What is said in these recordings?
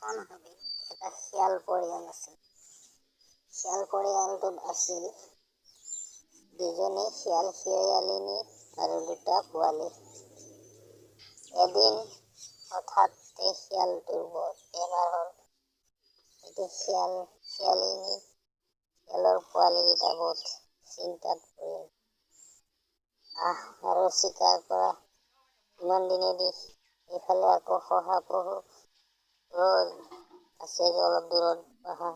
এখন হাবিত এটা শিয়াল পৰিয়াল আছিল। শিয়াল পৰিয়ালটোত আছিল দুজনী শিয়াল শিয়ালিনী আৰু দুটা পোৱালি। এদিন হঠাতে শিয়ালটোৰ বৰ বেমাৰ হ'ল। এতিয়া শিয়াল শিয়ালিনী শিয়ালৰ পোৱালিকেইটা বহুত চিন্তাত পৰিল। আহ আৰু চিকাৰ কৰা ইমান দিনেদি এইফালে আকৌ শহাপহু আছে অলপ দূৰত বহা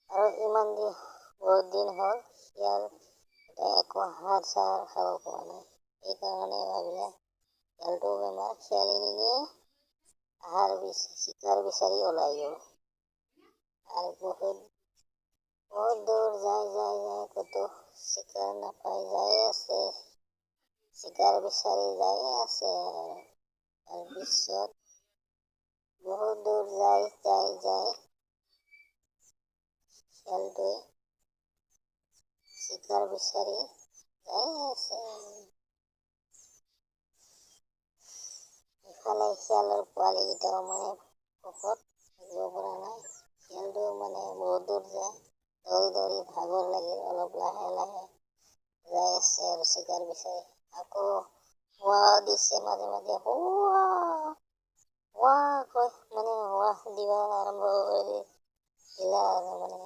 আৰু ইমান দিন বহুত দিন হ'ল শিয়াল একো আহাৰ চাহাৰ খাব পৰা নাই। সেইকাৰণে ভাবিলে শিয়ালটোও বেমাৰ, শিয়ালিনীয়ে আহাৰ চিকাৰ বিচাৰি ওলাই গ'ল। আৰু বহুত বহুত দূৰ যায় যায় যায় ক'তো চিকাৰ নাপাই যায়ে আছে, চিকাৰ বিচাৰি যায়ে আছে। তাৰপিছত বহুত দূৰ যায় যায় যায় শিয়ালটোৱে চিকাৰ বিচাৰি যায়ে আছে। ইফালে শিয়ালৰ পোৱালিকেইটাও মানে ভোকত থাকিব পৰা নাই। শিয়ালটো মানে বহুত দূৰ যায়, দৌৰি দৌৰি ভাগৰ লাগিল, অলপ লাহে লাহে যাই আছে আৰু চিকাৰ বিচাৰি। আকৌ হোৱা দিছে মাজে মাজে, হোৱা হোৱা কৈ মানে হোৱা দিব আৰম্ভ কৰি দিলে আৰু মানে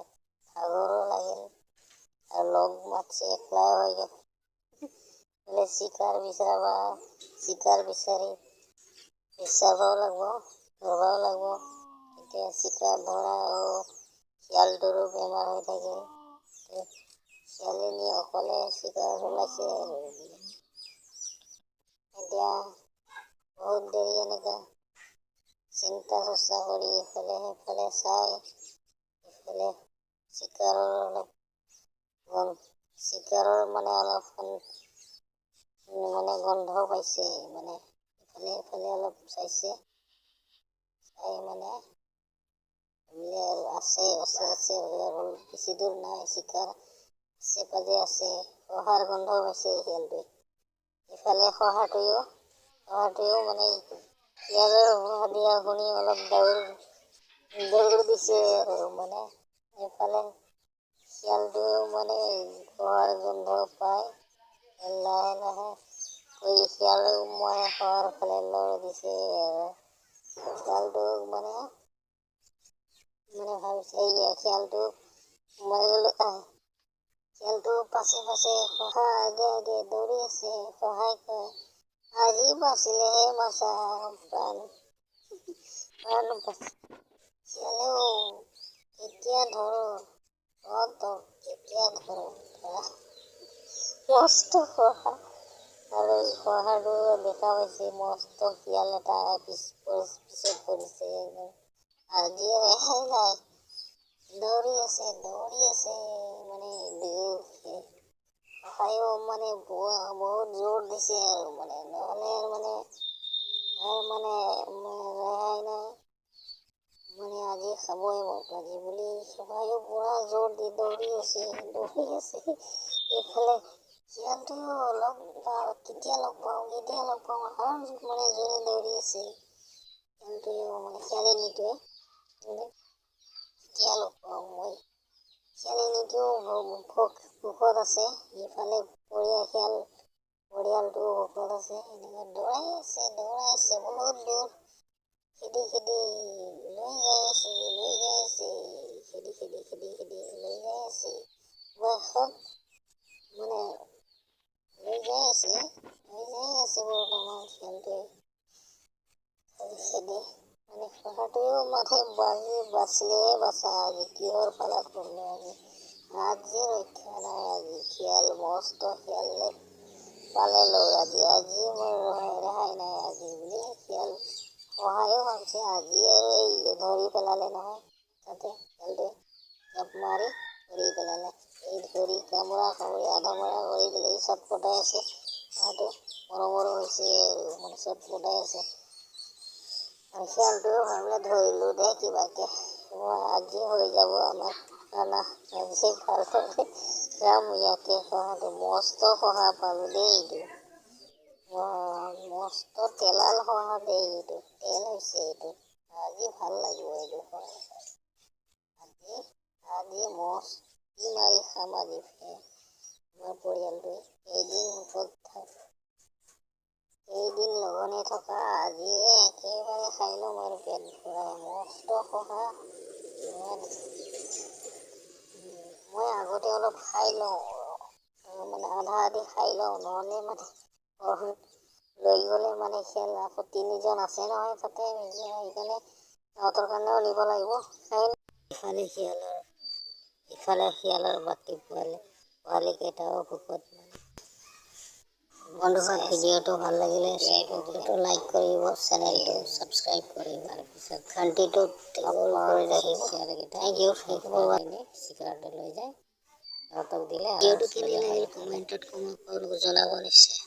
ভাগৰো লাগিল আৰু লগ মাতছে, একলাই হৈ গ'ল। বোলে চিকাৰ বিচাৰবা, চিকাৰ বিচাৰি বিচাৰবও লাগিব, ধৰবও লাগিব। এতিয়া চিকাৰ ধৰা আৰু শিয়ালটোৰো বেমাৰ হৈ থাকিল। শিয়ালিনী অকলে চিকাৰ ওলাইছে আৰু এতিয়া বহুত দেৰি এনেকা চিন্তা চৰ্চা কৰি ইফালে সিফালে চাই ইফালে চিকাৰৰ অলপ চিকাৰৰ মানে অলপ মানে গন্ধ পাইছে, মানে ইফালে সিফালে অলপ চাইছে, চাই মানে বোলে আৰু আছে আছে আৰু বেছি দূৰ নাই, চিকাৰ আছে পাজে আছে। শহাৰ গোন্ধ পাইছে শিয়ালটোৱে। ইফালে শহাটোৱেও মানে শিয়ালৰ হোৱা দিয়া শুনি অলপ দৌৰ দিছে আৰু মানে এইফালে শিয়ালটোৱেও মানে শহাৰ গোন্ধ পাই লাহে লাহে কৰি শিয়ালেও মানে শহাৰ ফালে লৰ দিছে আৰু শিয়ালটোক মানে মানে ভাবিছে এই শিয়ালটো মাৰিবলৈ শিয়ালটো পাছে পাছে শহা আগে আগে দৌৰি আছে। শহাই কয়, আজি বাচিলেহে মাছা প্ৰাণ প্ৰাণ বাচে। শিয়ালেও কেতিয়া ধৰো কেতিয়া ধৰো ধৰা মস্ত শহা। আৰু শহাটো দেখা পাইছে মস্ত শিয়াল এটা পিছত পৰিছে একদম, আজি ৰেহাই নাই, দৌৰি আছে দৌৰি আছে মানে শহায়ো মানে বহুত জোৰ দিছে আৰু মানে নহ'লে মানে তাৰ মানে ৰেহাই নাই, মানে আজি খাবই মোক আজি বুলি শহায়ো পূৰা জোৰ দি দৌৰি আছে দৌৰি আছে। এইফালে শিয়ালটোও লগ পাওঁ কেতিয়া লগ পাওঁ কেতিয়া লগ পাওঁ আৰু মানে জোৰে দৌৰি আছে শিয়ালটোৱেও মানে শিয়ালিনীটোৱে মানে কেতিয়া লগ পাওঁ মই। শিয়ালিনীটোও ভোকত আছে, ইফালে শিয়াল পৰিয়ালটোও ভোকত আছে। এনেকৈ দৌৰাই আছে দৌৰাই আছে বহুত দূৰ খেদি খেদি লৈ যাই আছে লৈ যাই আছে খেদি খেদি খেদি খেদি লৈ যাই আছে। বয়সত মানে লৈ যাই আছে লৈ যাই আছে বৰ্তমান শিয়ালটোৱে খেদি মানে শহাটোৱেও মানে বাজি বাচিলেহে বাচা, আজি কিহৰ পালাত পৰিলোঁ, আজি আজি ৰক্ষা নাই, আজি শিয়াল মস্ত শিয়ালে পালে লগ, আজি আজি মোৰ ৰেহাই নাই আজি বুলি শিয়াল শহায়ো ভাবিছে আজি আৰু এই ধৰি পেলালে নহয়, তাতে শিয়ালটোৱে জাপ মাৰি ধৰি পেলালে। এই ধৰি কামোৰা কামুৰি আধা মৰা কৰি দিলে। এই চটফটাই আছে শহাটো, মৰো মৰো হৈছে আৰু মানে চটফটাই আছে। আৰু শিয়ালটোৱেও ভাবিলে ধৰিলোঁ দে কিবাকে, আজি হৈ যাব আমাৰ খানা, আজি ভালদৰে খাম ইয়াকে। শহাটো মস্ত শহা পালোঁ দেই, এইটো মস্ত তেলাল শহা দেই, এইটো তেল হৈছে এইটো। আজি ভাল লাগিব এইটো হয়। আজি আজি মস্তি মাৰি খাম আজি আমাৰ পৰিয়ালটোৱে। কেইদিন ভোকত থাক, কেইদিন লঘোণে থকা, আজি একেবাৰে খাই ল'ম আৰু পেট ভৰাই মস্ত শহা। মই আগতে অলপ খাই লওঁ, মানে আধা আধি খাই লওঁ, নহ'লে মানে লৈ গ'লে মানে খেল আকৌ তিনিজন আছে নহয় তাতে, সেইকাৰণে সিহঁতৰ কাৰণেও নিব লাগিব। ইফালে শিয়ালৰ বাকী পোৱালিকেইটাও ভোকত মানে। বন্ধুসকল, ভিডিঅ'টো ভাল লাগিলে ভিডিঅ'টো লাইক কৰিব, চেনেলটো ছাবস্ক্ৰাইব কৰিব, তাৰপিছত ঘণ্টিটো অল কৰি ৰাখিব। Thank you, thank you for. চিকাৰটো লৈ যায়, সিহঁতক দিলে। ভিডিঅ'টো কেনে লাগিল কমেণ্টত জনাব নিশ্চয়।